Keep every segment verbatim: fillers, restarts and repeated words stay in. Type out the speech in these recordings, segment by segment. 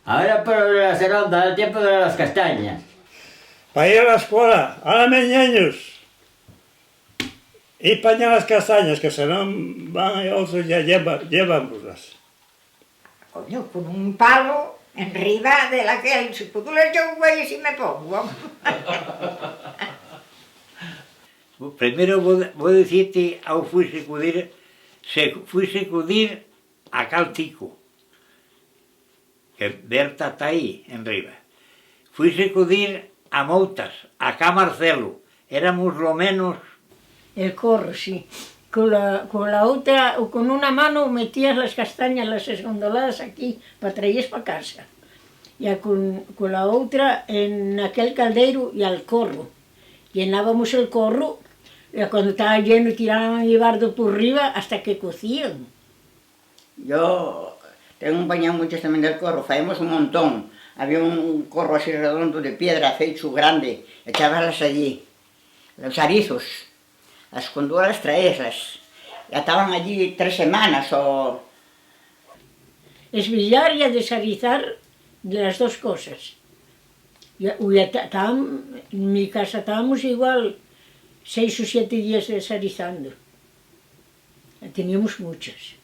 Ahora por la seronda, el tiempo de las castañas. Pa ir a la escuela, ahora, meñeños, y pañar las castañas, que si no van otros ya lleva, llévanvoslas. Coño, con un palo enriba de la que si puedo le echo un güey si me pongo. Primero vou, vou dicirte au fuise cudir, se fuise cudir a cal Tico, que Berta ta ahí enriba. Fuise cudir a Moutas, a ca Marcelo, éramos lo menos. El corro, sí. Con la, con la otra, o con una mano metías las castañas, las esgondoladas aquí, pa traelles pa casa. Ya con, con la otra en aquel caldeiru y al corro. Llenábamos el corro, ya cuando taba lleno tiraban el bardo por riba hasta que cocían. Yo tengo un pañau muchos también del corro, faemos un montón. Había un corro así redondo de piedra, fechu grande, echábalas allí. Los arizos, las conduelas traíaslas. Ya estaban allí tres semanas o... Esbillar y desarizar, las dos cosas. Ya, ya ta-, tam-, en mi casa estábamos igual seis o siete días desarizando. Teníamos muchas.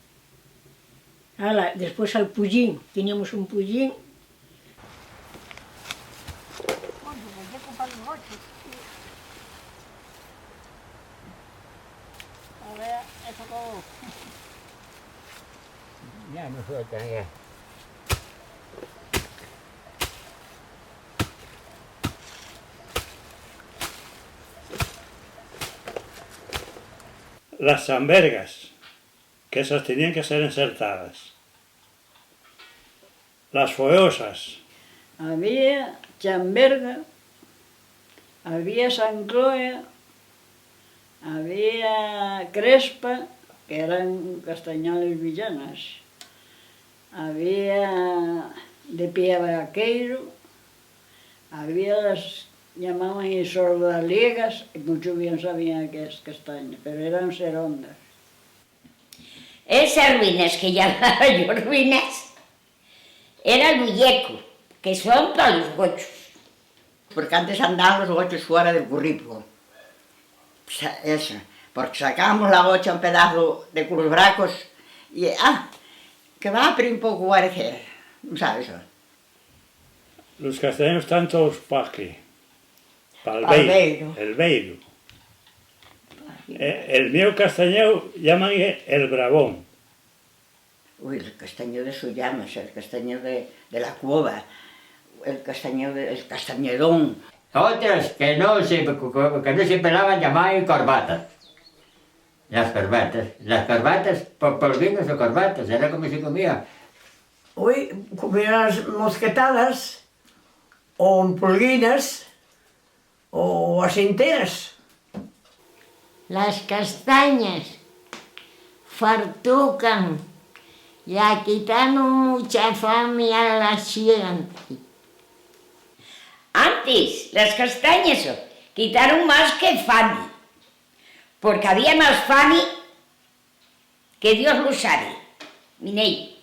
Ala, después al pullín, teníamos un pullín. A ver, eso como. Ya no suelta, ya. Las chambergas, que esas tenían que ser ensertadas. Las foosas. Había chamberga, había sancloa, había crespa, que eran castañales villanas, había de pie vaqueiro, había las llamaban sordaliegas, y mucho bien sabían que es castaña, pero eran serondas. Esas ruinas que llamaban yo ruinas, era el bullecu, que son pa los gochos. Porque antes andaban los gochos fuera del currípulo. Sa-, eso, porque sacábamos la gocha un pedazo de culos bracos y, ah, que va a abrir un poco parecer, ¿no sabes? Los castaños tanto los paqui, pal... Pal veiru, veiru. El veiru. Paqui. Eh, el mío castañeu llaman el bravón. Ui, el castañeu de Sullames, el castañeu de, de la Cueva, el castañeu de, el castañedón. Otras que no se, que no se pelaban llamaban corbatas. Las corbatas, las corbatas, po-, polguinos o corbatas, era como se comía. Ui, comía las mosquetadas, o en pulguinas, o as enteras. Las castañas fartucan, ya quitaron mucha fame a la xente. Antes, las castañas quitaron más que fame, porque había más fame que Dios lo sabe, Minei.